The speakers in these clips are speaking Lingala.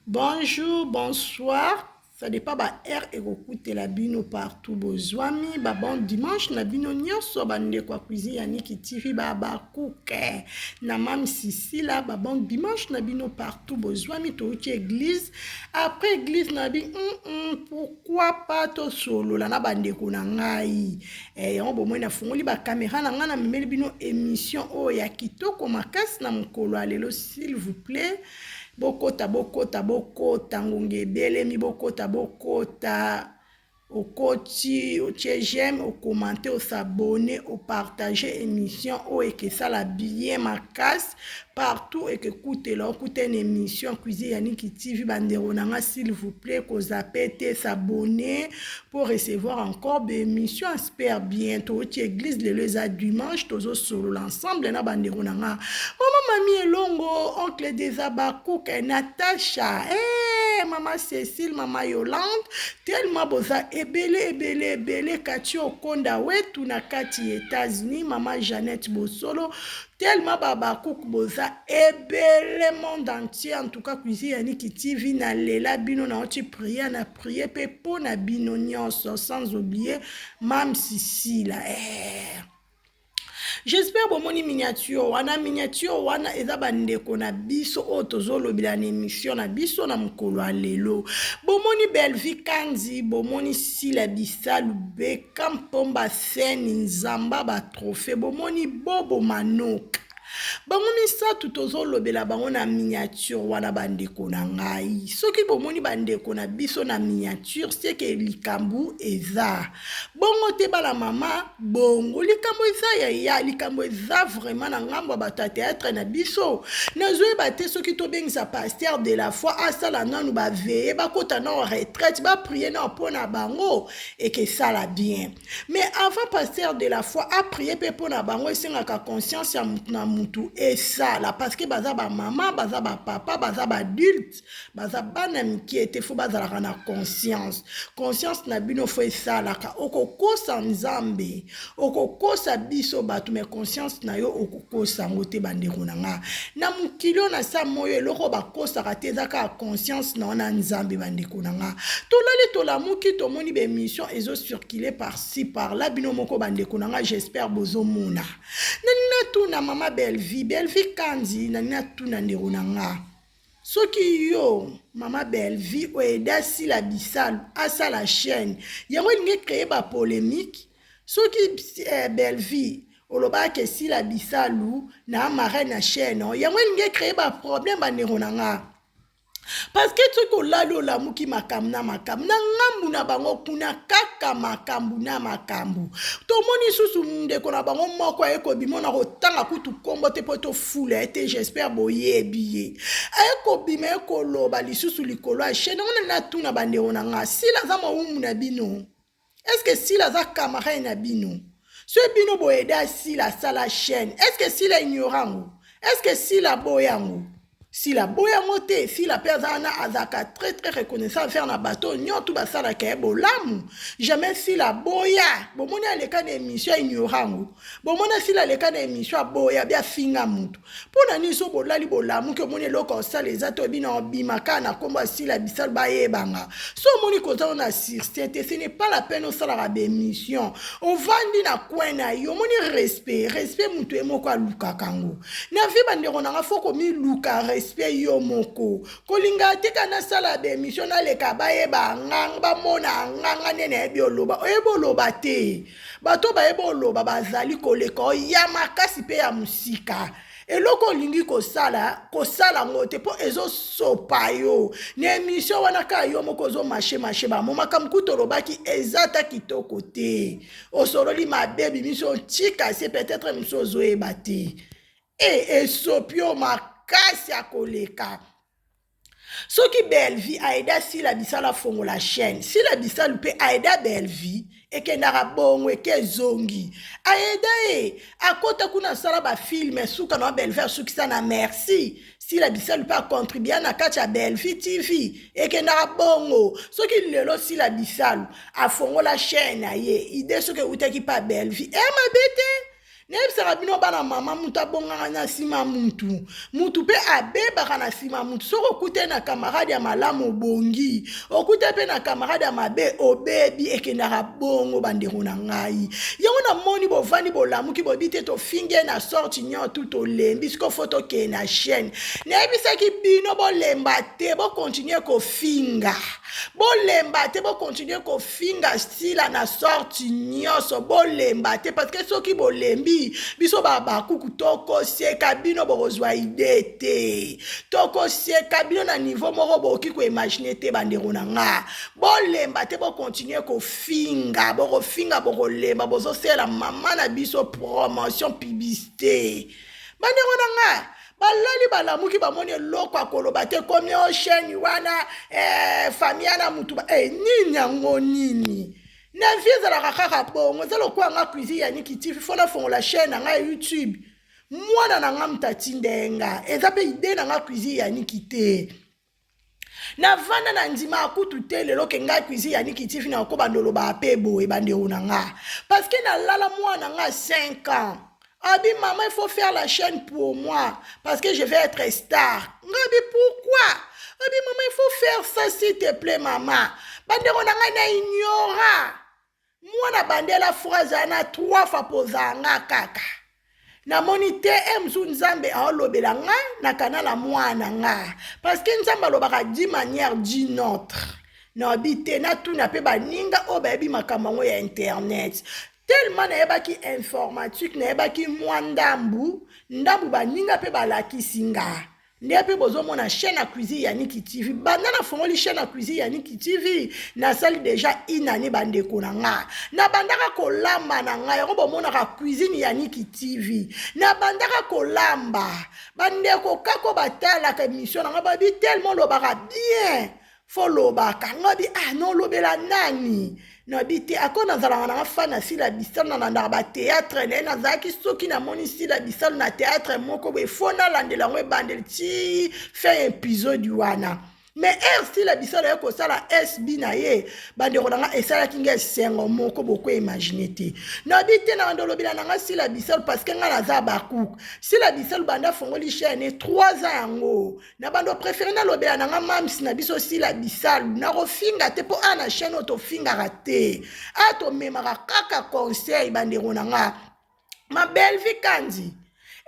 Bonjour, bonsoir. Ça dépend ba heure ekokutela bino partout bozwami ba bon dimanche na bino nyonso bandeko ya cuisine ya Niki TV ba bakuke na mam Sisila ba bon dimanche na bino partout bozwami touti église après église na bi pourquoi pas tosolola na bandeko na ngai eh, yango bomoi nafungoli bakamera na ngai namemeli bino émission oyo ya kitoko makasi na mokolo ya lelo s'il vous plaît Bokota bokota bokota ngonga ebelemi bokota bokota okoti otie j'aime okomante osabone opartage émission oyo ekesala bien makasi partout ekekutela okute na émission cuisine ya Niki TV bandeko na nga s'il vous plaît kozape te s'abonner pour recevoir encore baémission espère bien touti église lelo eza dimanche tozosolola ensemble na bandeko na nga mama mami elongo oncle des abakouk natacha hey, eh, mama cécile mama yolande tellement boza ebele ebele ebele kati okonda wetu na kati ya états-unis mama jeannette bosolo tellement babakouk boza ebele monde entier en tout cas cuisine ya niki tv nalela bino naoti priere na prier mpe mpo na bino nyonso sans oublier mam sisila eh. J'espère bomoni miniature wana. Miniature wana eza bandeko na biso oyo tozolobela na émission na biso na mokolo ya lelo. Bomoni Bellevue Kanzi, bomoni Sila Bisalu, Beka Mpomba Seni, Nzamba ba trophée, bomoni Bobo Manoka. Bango misato tozolobela bango na miniature wana bandeko na ngai. Soki bomoni bandeko na biso na miniature, seke likambo eza. Bongo te bana mama bongo likambo eza ya ya likambo eza vraiment na ngambo ya bato ya théâtre na biso. Nazoyeba te soki tobengisa pasteur de la foi asala nanu ba veille bakota nao retraite ba prier nao mpo na bango ekesala bien. Mais avant pasteur de la foi a prier mpe mpo na bango esengaka conscience ya mutu na mutu esala parce que baza ba mama baza ba papa baza ba adulte baza bana mikie te fo bazalaka na conscience conscience na bino fo esalaka okokosa nzambe okokosa biso bato me conscience na yo okokosa yango te bandeko na nga na mokili oyo na sa moyo eloko bakosaka te eza kaka conscience na yo na nzambe bandeko na nga tolali tolamuki tomoni baémission ezocircule par ci par là bino moko bandeko na nga j'espère bozomona nani natuna mama bellevie bellevie kanzi nani natuna ndeko na nga Soki yo mama Bellevue oeda Sila Bisalu asala chaîne yango elingi ecree ba polemique soki eh, Bellevue olobaka ke Sila Bisalu na marraine na chaîne yango elingi ecree ba problème bandeko na nga parce que soki olali olamuki makambo na makambo na ngambu na bango kuna kaka makambo na makambo tomoni susu ndeko na bango moko aye kobima na kotanga kutu nkombo te mpo tofula ye te j'espère boyebi ye aye kobima ye koloba lisusu likolo ya chaine yango nani natuna bandeko na nga sila aza mowumbu na bino estce sila aza camarade na bino soki bino boyeda sila asala chaine estce sila ignora yango estce sila aboya yango Sila boya yango te Sila pe aza wana azalaka très très reconnaissant envers na bato oyo nyonso basalaka ye bolamu jamais Sila boya bomoni aleka na émission ignora yango bomoni Sila aleka na émission aboya bi afinga mutu mpo na nini so bolali bolamuki omoni eloko osala eza te oyebi na obima kaka na nkombo ya Sila bisalu bayebanga so omoni koza na sursis te ce n'est pas la peine osalaka baémission ovandi na coin na yo omoni respect respect mutu ye moko alukaka yango Na vie bandeko na nga faut komiluka respect yo moko. Kolinga te ka nasala ba emission naleka bayeba nga bamona nga nga nde nayebi oloba. Oyebi oloba te. Bato bayebi oloba bazali koleka ya makasi mpe ya mosika. Eloko olingi kosala kosala yango te mpo ezosopa yo na emission wana kaka yo moko ozo mashe mashe bamo makambo kutu olobaki eza ata kitoko te. Osololi mabe bimisi otika se peut-être mosusu ozoyeba te e esopi yo makasi ya koleka soki Bellevue aida Sila Bisalu afongola chaîne Sila Bisalu mpe aida Bellevue ekendaka bongo eke ezongi aida ye akota kuna asala bafilme suka na Bellevue asukisa na merci Sila Bisalu mpe acontribua na kati ya Bellevue TV ekendaka bongo soki lelo Sila Bisalu afongola chaîne na ye ide soki ewutaki pa Bellevue e mabe te. Nayebisaka bino bana mama, mutu abongaka na nsima mutu, mutu mpe abebaka na nsima mutu. Soki okutani na camarade ya malamu obongi, okutani mpe na camarade ya mabe obebi. Ekendaka bongo bandeko na ngai. Yango namoni bovandi bolamuki boyebi te tofingi ye na sorte nyonso tu tolembi. Sikoyo fo tokende na chaîne. Nayebisaki bino bolemba te, bokontinue kofinga, bolemba te, bokontinue kofinga finga Sila na sorte nyonso, bolemba te parce que soki bolembi biso ba bakuku tokoseka bino, bokozwa idée te, tokoseka bino na niveau moko bokoki koimagine te. Bandeko na nga, bolemba te, bokontinue kofinga, bokofinga, bokolemba, bozosala mama na biso promotion publicité. Bandeko na nga, balali balamuki bamoni eloko ya koloba te, komi o chaîne wana famille na mutu nini yango nini na vie ezalaka kaka bongo. Eza lokola nga Cuisine ya Niki TV, fo nafongola chaîne na ngai ya YouTube. Mwana na nga moto atinda nga, eza mpe idée na nga Cuisine ya Niki te. Navanda na ndima akutu te lelo ke ngai Cuisine ya Niki TV na okobanda olobaka mpe boye. Bandeko na nga, parce que nalala mwana nga 5 ans, abi mama, il faut faire la chaîne pour moi parce que je vais être star. Ngabi pourquoi? Abi mama, il faut faire ça, s'il te plaît mama. Bandeko na ngai, na ignora mwana bandela phrase wana trois fois pozanga kaka namoni te. E mosusu Nzambe aolobela nga na kanala mwana nga, parce que Nzambe alobaka d'une manière d'une autre. Nayebi te, natuna mpe baninga oyo bayebi makambo yango ya internet. Tellement nayebaki informatique, nayebaki mwa ndambu ndambu, baninga mpe balakisi nga nde mpe bozomona chaîne ya Cuisine ya Niki TV. Banda nafongoli chaîne ya Cuisine ya Niki TV, nasali déjà une année. Bandeko na nga, nabandaka kolamba na ngai, yango bomonaka Cuisine ya Niki TV. Nabandaka kolamba, bandeko kako batalaka émission na ngai, babi tellement olobaka bien, fo lobaka. Nga bi ah, nolobela nani? Nabi te, ako nazalaka nanga fan na Sila Bisalo, nalandaka bathéâtre na ye. Nazalaki soki namoni Sila Bisalo na théâtre moko boye, fo nalandela yango ebandeli ti fin épisode wana. Mais heure Sila Bisalo ye kosala SB na ye, bandeko na nga, esalaki nga esengo moko boko imagine te. Nabi te, na bando olobela na nga Sila Bisalo parce que nga naza bakuku. Sila Bisalo banda afongoli chaîne 3 ans yango, na bando préféré nalobela na nga mamsi na biso Sila Bisalu. Nakofinga te mpo a na chaîne oyo tofingaka te, a tomemaka kaka conseil. Bandeko na nga, ma Bellevie Kandi,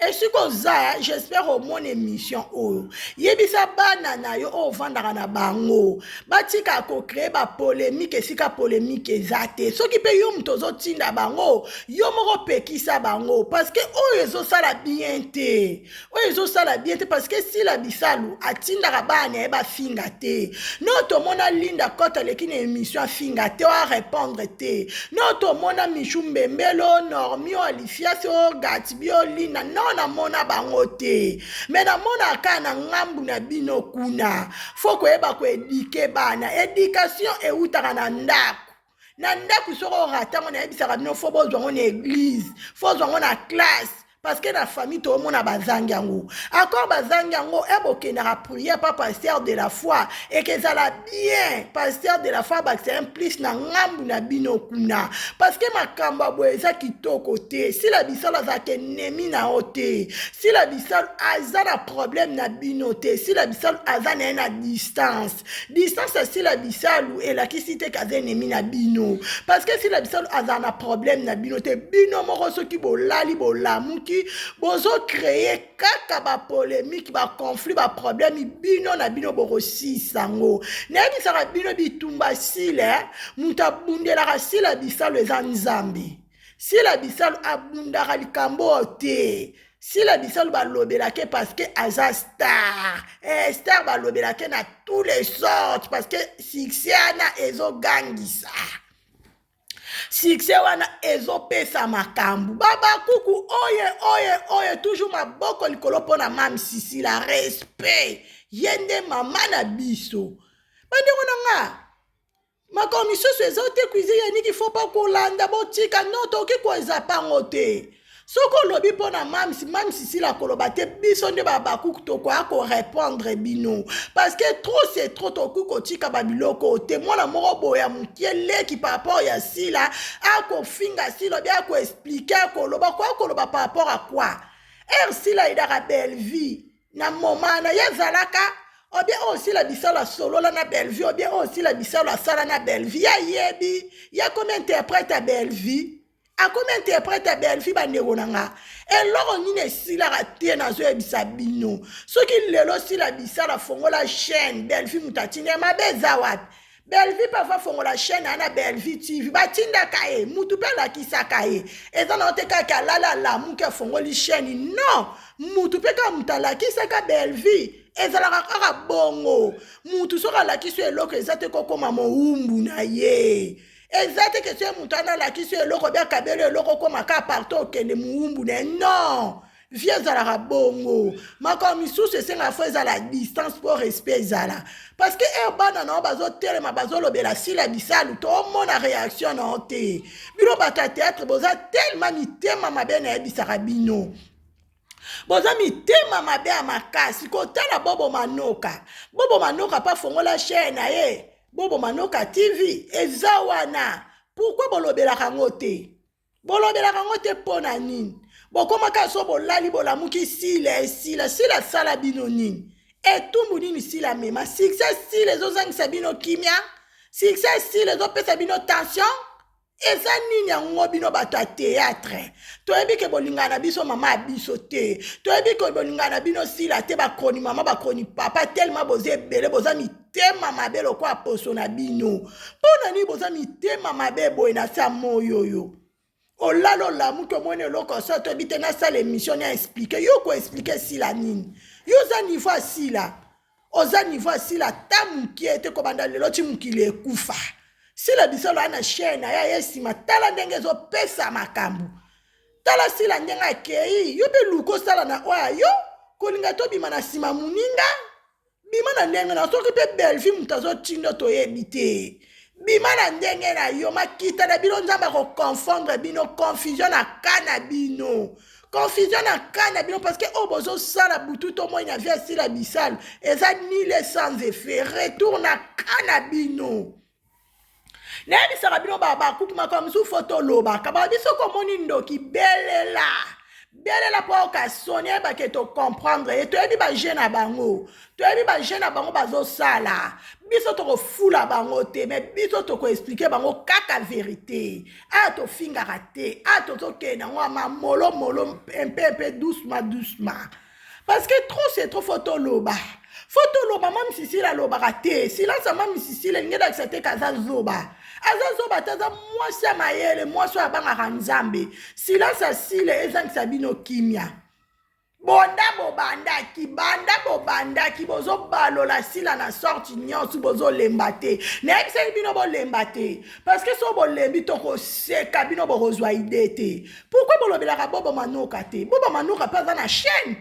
esika oza, j'espère omona émission oyo. Yebisa bana na yo oyo ovandaka na bango batika kocréer bapolémique esika polémique eza te. Soki mpe yo moto ozotinda bango, yo moko pekisa bango, parce que oyo ezosala bien te, oyo ezosala bien te, parce que Sila Bisalu atindaka bana na ye bafinga te. No tomona Linda Kote aleki na émission, afinga te, oyo arépondre te. No tomona Michu Mbembelo, Normi o Alifiasi o Gatibi o Linda, no namona bango te. Me namona kaka na ngambu na bino kuna. Fo koyeba koéduquer bana. Éducation eutaka na ndako, na ndako. Soki orater yango, nayebisaka bino, fo bozwa yango na église, fo ozwa yango na classe, parce que na famille toomona bazangi yango encore, bazangi yango. E bokendaka prière pa pasteur de la foi, ekezala bien. Pasteur de la foi bakisa un plus na ngambu na bino kuna, parce que makambo ya boye eza kitoko te. Sila Bisalo azalaka ennemi na yo te. Sila Bisalo aza na problème na bino te. Sila Bisalo aza na ye na distance. Distance ya Sila Bisalu elakisi te kaza ennemi na bino, parce que Sila Bisalu azala na problème na bino te. Bino moko soki bolali bolamuki, bozocréer kaka bapolémique, baconflit, baproblème. Bino na bino bokosisa yango. Nayebisaka bino, bitumba Sila, moto abundelaka Sila Bisalu eza Nzambe. Sila Bisalu abundaka likambo oyo te. Sila Bisalu balobelake parce que aza star. Star balobelake na tous les sortes, parce que succès wana ezogangisa, succès wana ezopesa makambo. Babakuku oye oye oye, toujours maboko likolo mpo na mame Sisila, respect, ye nde mama na biso. Bandeko na nga, makambo misusu eza te. Cuisine ya Niki, faut pas kolanda, botika. No, tokoki koeza pango te. Soki olobi mpo na Mam's, Mam's sila koloba te, biso nde ba Habacuc tokoya ko répondre bino parce que trop c'est trop, tokoki kotika ba biloko te. Mwana moko boye ya mokie leki par rapport ya Sila akofinga Sila obi ako expliquer akoloba koya koloba par rapport à quoi? Heure Sila aidaka Bellevue na moment na ye azalaka obie oyo Sila Bisalu asolola na Bellevue, obie oyo Sila Bisalu asala na Bellevue, ye ayebi ye akomi interprète ya Bellevue, akomi interprète ya Bellevue. Bandeko na nga, eloko nini esilaka te? Nazoyebisa bino, soki lelo Sila Bisalu afongola chaîne, Bellevue moto atindi ye, mabe eza wapi? Bellevue mpe ava fongola chaîne aya na Bellevue TV, batindaka ye, mutu mpe alakisaka ye. Eza na yo te kaka alala alamuki afongoli chaîne, non, mutu mpe kaka moto alakisaka Bellevue. Ezalaka kaka bongo, mutu soki alakisi yo eloko, eza te kokoma mowumbu na ye. Eza te ke soki moto wana alakisi yo eloko bi akabeli eloko, okoma kaka partout okende mowumbu na ye, non. Vie ezalaka bongo, makambo misusu esengaka fo ezala distance mpo respect ezala, parce que heure bana na yo bazotelema bazolobela Sila Bisalu, toomona réaction na yo te. Bino bato ya théâtre boza tellement mitema mabe, nayebisaka bino, boza mitema mabe ya makasi. Kotala Bobo Manoka, Bobo Manoka mpe afongola chaîne na ye, Bobo Manoka TV eza wana. Pourquoi bolobelaka yango te? Bolobelaka yango te mpo na nini? Bokomaka so bolali bolamuki Sila esila. Sila asala bino nini? Etumbu nini Sila amema? Succès Sila ezozangisa bino kimia, succès Sila ezopesa bino tension, eza nini yango? Bino bato ya théâtre, toyebi ke bolingana na biso mama ya biso te, toyebi ke bolingana na bino Sila te. Bakroni mama, bakroni papa, tellement boza ebele, boza mitema mabe lokola poso na bino. Mpo na nini boza mitema mabe boye na sa moi oyo? Olala olamuki, omoni eloko so toyebi te, nasala émission na expliquer yo. Koexpliquer Sila nini? Yo oza niveau ya Sila? Oza niveau ya Sila ata mokie te. Kobanda lelo ti mokili ekufa, Sila Bisalo aya na chaîne na ye, aye nsima. Tala ndenge ezopesa makambo, tala Sila ndenge akei. Yo mpe luka osala na oyo yo kolinga tobima na nsima moninga, bima na ndenge na. Soki mpe Bellevue moto azotinda, toyebi te, bima na ndenge na yo. Makita na bino, Nzambe akoconfondre bino, confusion na ka na bino, confusion na ka na bino, parce que oyo bozosala butu to moi na vie Asila Bisalu eza nul, sans effet, retour na ka na bino. Nayebisaka bino bakuku, makambo mosusu fo tolobaka. Babi soki omoni ndoki, belela, belela mpo oyoka soni, ayebake tocomprendre ye. Toyebi bajeu na bango, toyebi bajeu na bango bazosala. Biso tokofula bango te, mais biso tokoexpliquer bango kaka vérité. Aya tofingaka te, aya tozokende yango ya mamolomolo, mpe mpe doucement doucement, parce que trop c'est trop. Fo toloba, fo toloba. Mami Sisile alobaka te. Silence ya Mami Sisile elingi elakisa te ke aza zoba. Aza zoba te, aza mwasi ya mayele, mwasi oyo abangaka Nzambe. Silence ya Sile ezangisa bino kimia. Bonda bobandaki, banda bobandaki, bozobalola Sila na sorte nyonso, bozolemba te. Nayebisaki bino bolemba te, parce que so bolembi, tokoseka bino, bokozwa idée te. Pourquoi bolobelaka Bobo Manoka te? Bobo Manoka mpe aza na chaîne,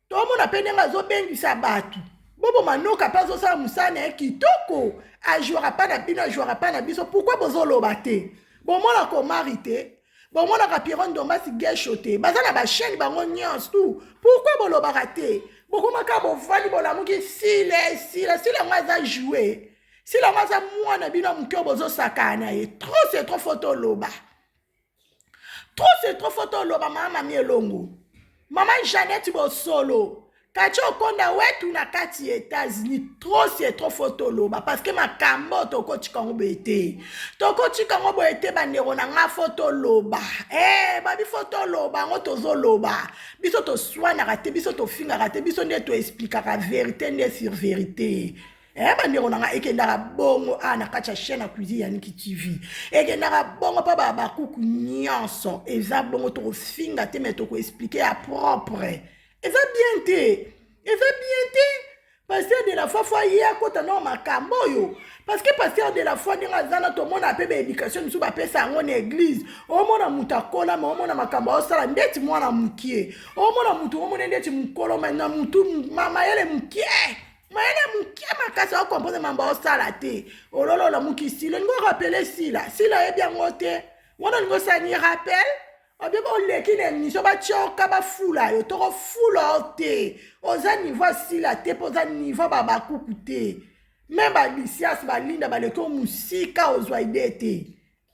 tomona mpe ndenge azobengisa bato. Bobo Manoka mpe azosala mosala na ye kitoko, ajouaka mpa na bino, ajouaka mpa na biso. Pourquoi bozoloba te? Bomonaka Omari te, bomonaka Piero Ndombasi, Gesho te? Baza na bachaîne bango nyonso tu. Pourquoi bolobaka te? Bokomaka bovandi, bolamuki, Sila Sila Sila. Yango aza joue, Sila yango aza mwana bino moke oyo bozosakana na ye. Trop c'est trop, fo toloba. Trop c'est trop, fo toloba. Mama Mami Elongo, mama Jeannette Bosolo, Kati okonda wetu na kati ya États-Unis, trop c'est trop, fo toloba, parce que makambo tokotika yango boye te, tokotika yango boye te. Bandeko na nga, fo toloba. Babi fo toloba yango, tozoloba. Biso toswanaka te, biso tofingaka te, biso nde toexplikaka vérité nde sur vérité. Bandeko na nga, ekendaka bongo awa na kati ya chaîne ya Cuisine ya Niki TV, ekendaka bongo mpo bakuku nyonso eza bongo. Tokofinga te, mais tokoexpliquer ya propre. Eza bien te, eza bien te. Pasteur de la foi, fo ye akota na makambo oyo, parce que pasteur de la foi, ndenge aza na, tomona mpe baéducation mosusu bapesa yango na église. Omona moto akola, ma omona makambo aosala ndeti mwana mokie. Omona motu, omona ndeti mokolo, ma na motu mayele mokie, mayele mokie makasi, aocomprendre mambo aosala te. Ololola moki Sila, olingi orappeler Sila, Sila ayebi yango te. Wana olingi osala ni rappel. Obie boleki na émission batioka bafula yo, tokofula yo te. Oza niveau asila te mpo oza niveau babakuku te. Me balisias balinda baleki yo mosika, ozwa ide te.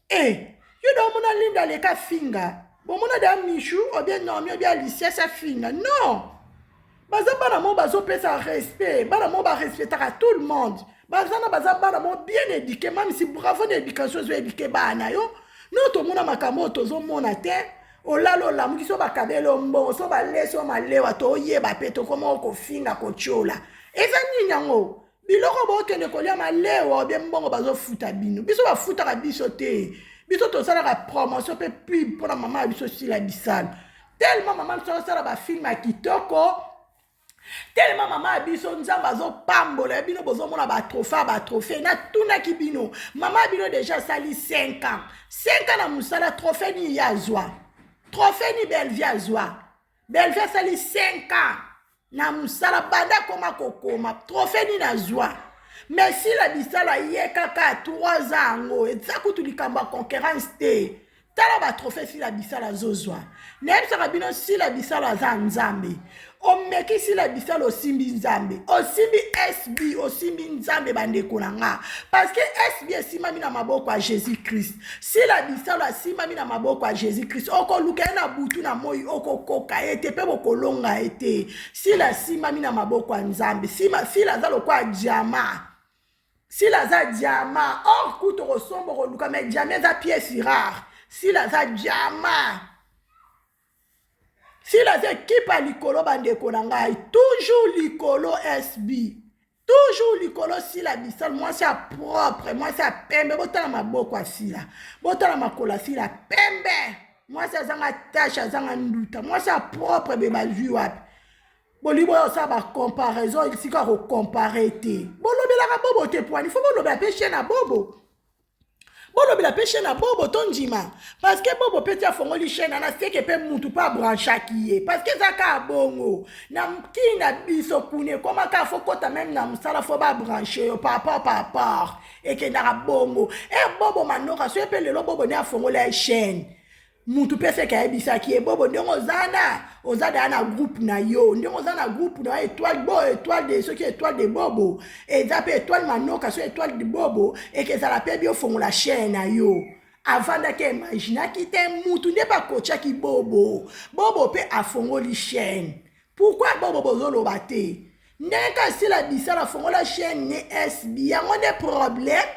E yo da omona Linda aleka finga, bomona da Michu obie Nomi obie Alisias afinga? Non, baza bana mo bazopesa respect, bana mo barespectaka tout le monde. Baza na baza bana mo bien éduqué. Mamisi, bravo na éducation ezo éduquer bana yo. No tomona makambo oyo tozomona te. Olala, olamuki, so bakabeli yo mbongo, so balesi yo malewa, toyeba mpe tokoma kofinga, kotiola. Eza nini yango? Biloko bokende kolia malewa obie mbongo bazofuta bino, biso bafutaka biso te. Biso tosalaka promotion mpe pub mpona mama ya biso Sila Bisalo. Tellement mama biso azosala bafilm ya kitoko, tellement mama ya biso Nzambe azopambola ya bino, bozomona batrophée ya batrophée. Natunaki bino, mama ya bino déjà asali 5 ans, 5 ans na mosala, trophée nini ye azwa? Trophée nini Bellevie azwa? Bellevie asali 5 ans na mosala, banda akoma kokoma, trophée nini azwa? Mais Sila Bisalo aye kaka 3 ans, yango eza kutu likambo ya concurrence te. Tala batrophée Sila Bisalo azozwa. Nayebisaka bino, Sila Bisalo aza Nzambe. Omeki Sila Bisalo, osimbi Nzambe, osimbi SB, osimbi Nzambe. Bandeko na nga, parce que SB esimbami na maboko ya Jésus Christ, Sila Bisalo asimbami na maboko ya Jésus Christ. Okoluka ye na butu na moi, okokoka ye te mpe bokolonga ye te. Sila asimbami na maboko ya Nzambe. Sila aza lokola diamant. Sila aza diamant or kutu kosomba koluka, mais diamant eza pièce rare. Sila aza diamant, Sila aza ekipe ya likolo. Bandeko na ngai, toujours likolo SB, toujours likolo Sila Bisal. Mwasi ya propre, mwasi ya pembe. Botala maboko ya Sila, botala makolo ya Sila, pembe. Mwasi azanga tache, azanga nduta, mwasi ya propre. Be bazwi wapi? Bolingo oyo osala bacomparaison, esika kocomparer te. Bolobelaka Bobo te poani fo bolobela mpe chaîne ya Bobo, bolobela mpe chaîne ya Bobo. Tondima, parce que Bobo mpe ti afongoli chaîne ana, seke mpe mutu mpe abranchaki ye, parce que eza kaka bongo na kini na biso kuna. Ekoma kaka fo kota même na mosala, fo babranche yo par rapport par rapport, ekendaka bongo. E Bobo Manoka, soki mpe lelo Bobo nde afongoli ye chaîne, mutu mpe seke ayebisaki ye: "Bobo, ndenge oza na oza daya na groupe na yo, ndenge oza na groupe na yo étoile bo étoile de soki étoile de Bobo eza mpe étoile Manoka, soki étoile de Bobo ekezala mpe bi ofongola chaîne na yo." Avandaki, imaginaki te mutu nde bakotiaki Bobo. Bobo mpe afongoli chaîne. Pourquoi Bobo bozoloba te? Ndenge ka Sila Bisala afongola chaîne ne SB, yango nde problème,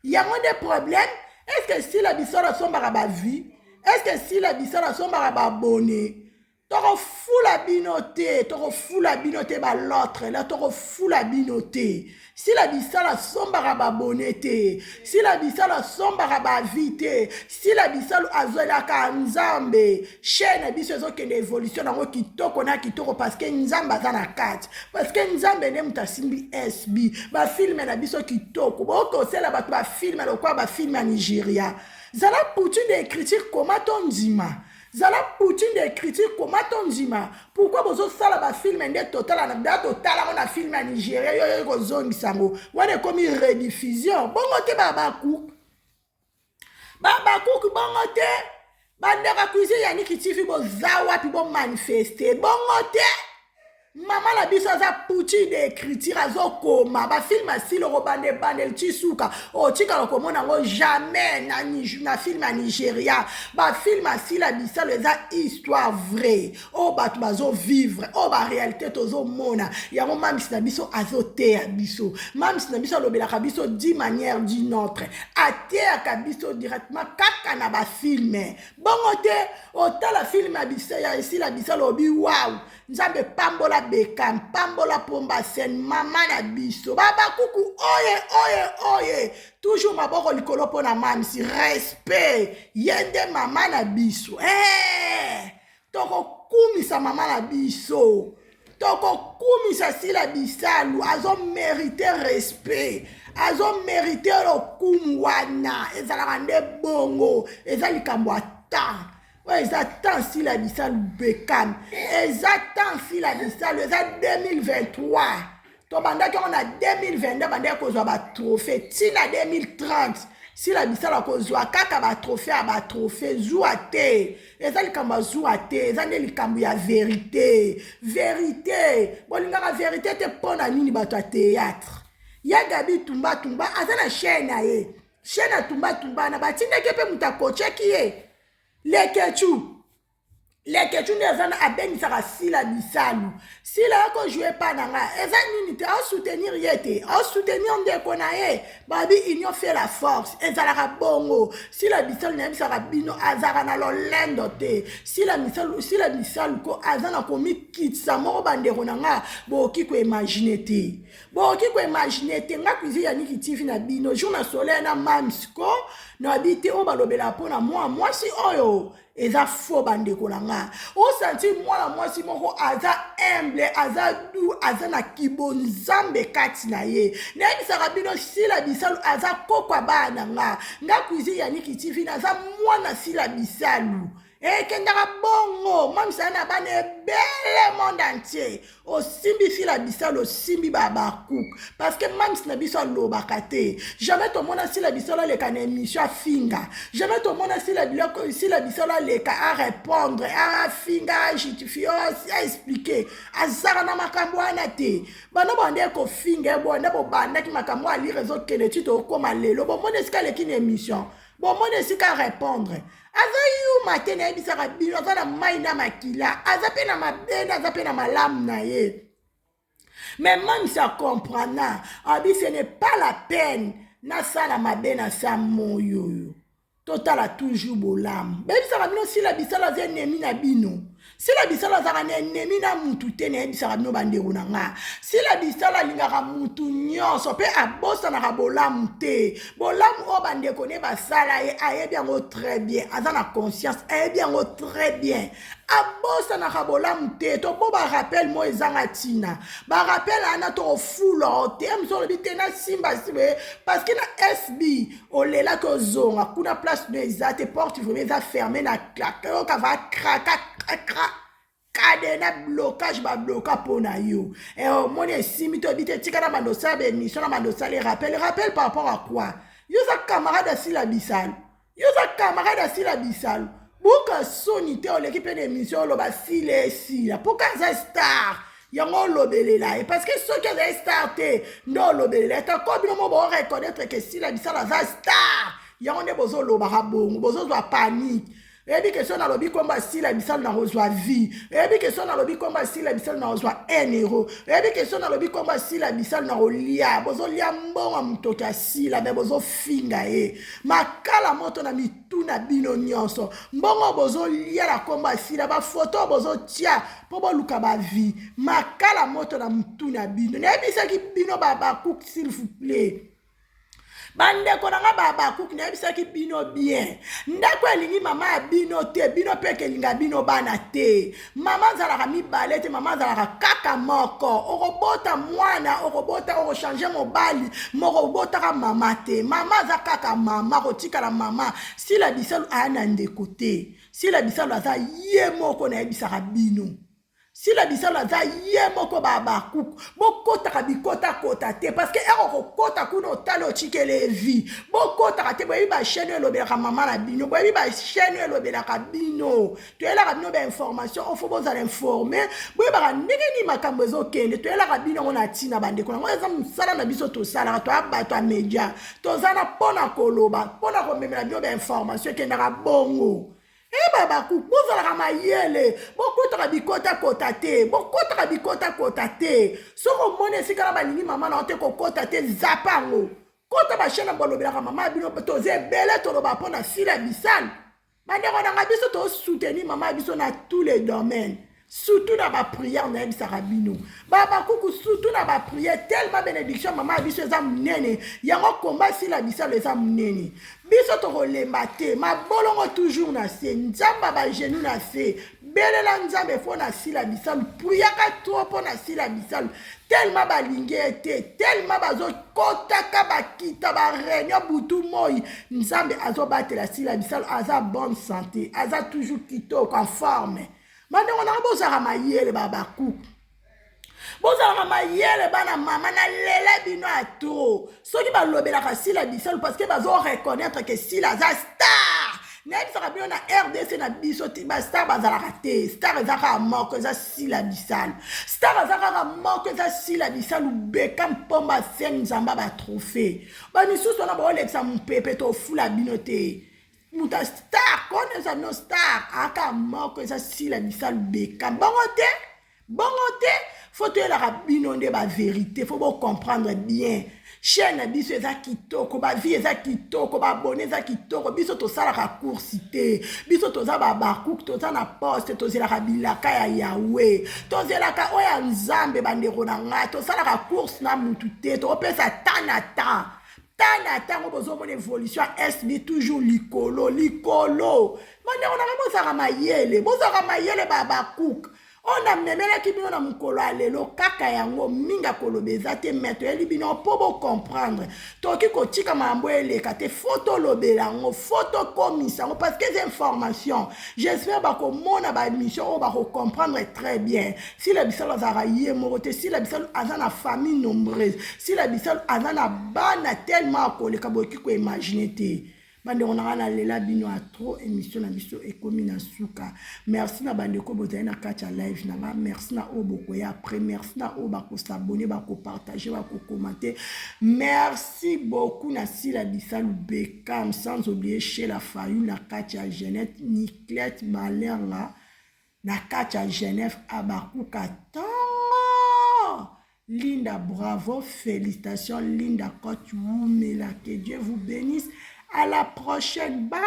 yango nde problème. Est ce que Sila Bisala asombaka bavues? Est ce que Sila Bisala asombaka baabonnés? Tokofula bino te, tokofula bino te. Bal'autre la, tokofula bino te. Sila Bisala asombaka baabonnés te, Sila Bisala asombaka bavues te. Sila Bisalo azwelaka Nzambe. Chaîne na biso ezokende, évolution nango kitoko na kitoko, parce que Nzambe aza na kati, parce que Nzambe nde moto asimbi SB. Bafilm na biso kitoko, bokosela bato bafilm lokola bafilm ya Nigeria. Zala poutine d'écriture, koma tondima. Zala poutine d'écriture, koma tondima. Pourquoi bozosala bafilm nde totala na da totala ngo na film ya Nigeria? Yo yo kozongisa yango wana, ekomi rediffusion. Bongo te, babakuku, babakuku, bongo te. Bandeko Cuisine ya Niki TV, boza wapi? Bomanifeste. Bongo te, mama na biso aza poutine d'écriture, azokoma bafilm asili okobanda ebandeli ti suka, otikala komona yango jamais na film ya Nigeria. Bafilm asila Bisalo eza histoire vraie oyo bato bazovivre, oyo baréalité tozomona yango. Mamisi na biso azoteya biso, mamisi na biso alobelaka biso d'une manière d'une autre, ateyaka biso directement kaka na bafilm. Bongo te, otala film ya Esila Bisalo, obi waw, Nzambe pambola Beka, pambola Pomba Sen, mama na biso. Babakuku oye oye oye, toujours maboko likolo mpo na mamisi, respect. Ye nde mama na biso. Hey! Tokokumisa mama na biso, tokokumisa Sila Bisalu. Azomérite respect, azomérite lokumu wana. Ezalaka nde bongo, eza likambo ya temps oyo, eza temps Sila Bisalu bekam, eza temps Sila Bisalu, eza 2023. Tobandaki yango na 2022, bandaki kozwa batrophée ntina 2030. Sila Bisalu akozwa kaka ba trophée ya ba trophée zuwa te eza likambo ya zuwa te eza nde likambo ya verite verite bolingaka verite te mpo na nini bato ya théâtre ya Gabi Tumba Tumba aza na chaîne na ye chaîne ya Tumba Tumba na batindaki mpe moto akotiaki ye Leketchou. Leketchou nde aza na abengisaka Sila Bisalu. Sila ya ko jouer pa na nga eza nini te asoutenir ye te asoutenir ndeko na ye babi union fait la force ezalaka bongo. Sila Bisalu nayebisaka bino azalaka na lolendo te. Sila Bisalu, Sila Bisalu ko aza na komikitisa moko bandeko na nga bokoki ko imaginer te. Bokoki ko imaginer te nga cuisine ya Niki TV na bino jour na soleil na mams ko na bi te oyo balobelaka mpo na mwa mwasi oyo eza faux bandeko na nga osanti mwana mwasi moko aza humble aza du aza na kibonzambe kati na ye nayebisaka bino Sila Bisalu aza koko ya bana na nga nga cuisine ya Niki TV naza mwana Sila Bisalu ekendaka bongo mamisa na bana ebele monde entier osimbi Sila Bisalu osimbi babacook parce que mams na biso alobaka te jamais tomona Sila Bisalu aleka na émission afinga jamais tomona Sila biloko Sila Bisalu aleka arépondre afinga ajustifie aexplique azaka na makambo wana te bana bande kofinga ebonde bobandaki makambo alire ezokende ti tokóma lelo bomoni esika aleki na émission bomoni esika répondre aza yuma te nayebisaka bino aza na mai na makila aza mpe na mabe aza mpe na malamu na ye mais même sa comprendre abi ce n'est pas la peine nasala mabe na sa moyo oyo totala toujours bolamu bayebisaka bino Sila Bisalu aza ennemi na bino Sila Bisalu azalaka na ennemi na mutu te nayebisaka bino bandeko na nga Sila Bisalu alingaka mutu nyonso mpe abosanaka bolamu te bolamu oyo bandeko ne basala ye ayebi yango très bien aza na conscience ayebi yango très bien abosanaka bolamu te to bo barappel mo ezanga ntina barappel wana tokofula te mosu olobi te nasimba parce que na SB olelaki ozonga kuna place no eza te porte vraiment eza fermé na oyoka va kraka kra cadenas blocage babloka mpo na yo omoni esimbi to oyebi te tika na bando osala baémission na bando osala rappel rappel par rapport à quoi yo oza camarade ya Sila Bisalu yo oza camarade ya Sila Bisalu buka soni te oleki mpe na émission oloba Sila esila mpoka aza star yango olobelela ye parce que soki azali star te nde olobelela ye tako bino mo boreconnaître ke Sila Bisalu aza star yango nde bozolobaka bongo bozozwa panique oyebi ke so nalobi kombo Sila Bisalu na kozwa vie oyebi ke so nalobi kombo Sila Bisalu na kozwa 1 euro oyebi ke so nalobi kombo Sila Bisalu na kolia bozolia mbongo ya motoki ya Sila me bozofinga ye makala moto na mitu na bino nyonso mbongo bozolia na kombo Sila bafoto bozotia mpo boluka bavie makala moto na mutu na bino nayebisaki bino babacook s'il vous plaît bandeko na nga babakuki nayebisaki bino bien ndako elingi mama ya bino te bino mpe kelinga bino bana te mama azalaka mibale te mama azalaka kaka moko okobota mwana okobota okochange mobali moko obotaka mama te mama aza kaka mama kotikala mama Sila Bisalu aya na ndeko te Sila Bisalu aza ye moko nayebisaka bino Sila Bisalu aza ye moko babakuku bokotaka bikotakota te parce que ere okokota kuna otali otikele vie bokotaka te boyebi bachaîne oyo elobelaka mama na bino boyebi bachaîne oyo elobelaka bino toyelaka bino bainformation ofo bozala informé boyebaka ndenge nini makambo ezokende toyelaka bino yango na ntina bandeko yango eza mosala na biso tosalaka toya bato ya média toza na mpona koloba mpona komemela bino bainformation ekendaka bongo babaku bozalaka mayele bokotaka bikotakota te bokotaka bikotakota te soki omoni esika na balingi mama na yo te kokota te zapa yango kota bachaîne balobelaka mama ya bino toza ebele toloba mpo na Sila Bisalu bandeko nanga biso tosoutenir mama ya biso na tous les domaines surtout na baprière nayebisaka bino babakuku surtout na baprière tellement bénédiction mama ya biso eza monene yango komba Sila Bisalu eza monene biso tokolemba te mabolongo toujours na se nzambe bagenou na se belela nzambe mpo na Sila Bisalu priaka trop mpo na Sila Bisalu tellement balingi ye te tellement bazokotaka bakita baréunion butu moi nzambe azobatela Sila Bisalu aza bonne santé aza toujours kitoko en forme bandeko nanga bozalaka mayele babakuku. Bozalaka mayele bana mama, nalela bino ya trop. Soki balobelaka Sila Bisalu, parce que bazo reconnaître que Sila aza star. Nayebisaka bino, na RDC na biso ti bastar bazalaka te. Star eza kaka moko, eza Sila Bisalu. Star aza kaka moko, eza Sila Bisalu. Beka mpomba sen nzamba batrophée, bamisusu wana baolekisa mopepe, tofula bino te. Moto ya star kona eza no star aka moko, eza Sila Bisalu. Beka bongo te, bongo te. Faut toyelaka bino nde bavérité, faut bocomprendre bien. Chaîne na biso eza kitoko, bavie eza kitoko, babone eza kitoko. Biso tosalaka course te, biso toza babakuke, toza na poste, tozelaka bilaka ya Yawe, tozelaka oyo ya Nzambe. Bandeko na ngai, tosalaka course na mutu te, tokopesa ta na ta ta na ntango. Bozomona évolution ya SB, toujours likolo likolo. Bandeko na ngai, bozalaka mayele, bozalaka mayele. Babakuke oyo namemelaki bino na mokolo ya lelo, kaka yango. Mingi akoloba eza te, mais toyeli bino mpo bocomprendre. Tokoki kotika makambo eleka te, faut tolobela yango, faut tokomisa yango, parce que eza information. J'espère bakomona baémission oyo, bakocomprendre très bien. Sila Bisalo azalaka ye moko te. Sila Bisalo aza na famille nombreuse. Sila Bisalo aza na bana tellement akoleka boyoki koimagine te. Bandeko na ngai, nalela bino ya trop. Émission na biso ekomi na suka. Merci na bandeko bozali na kati ya live na nga, merci na oyo bokoya après, merci na oyo bakos'abonner, bakopartager, bakocommenter. Merci beaucoup na Sila Bisalu Bekam, sans oublier Shela Fayu na kati ya Genève, Niclette Malenga na kati ya Genève, Abakuka ntongo, Linda, bravo, félicitations Linda Cote Wumela, que Dieu vous bénisse. À la prochaine, bye.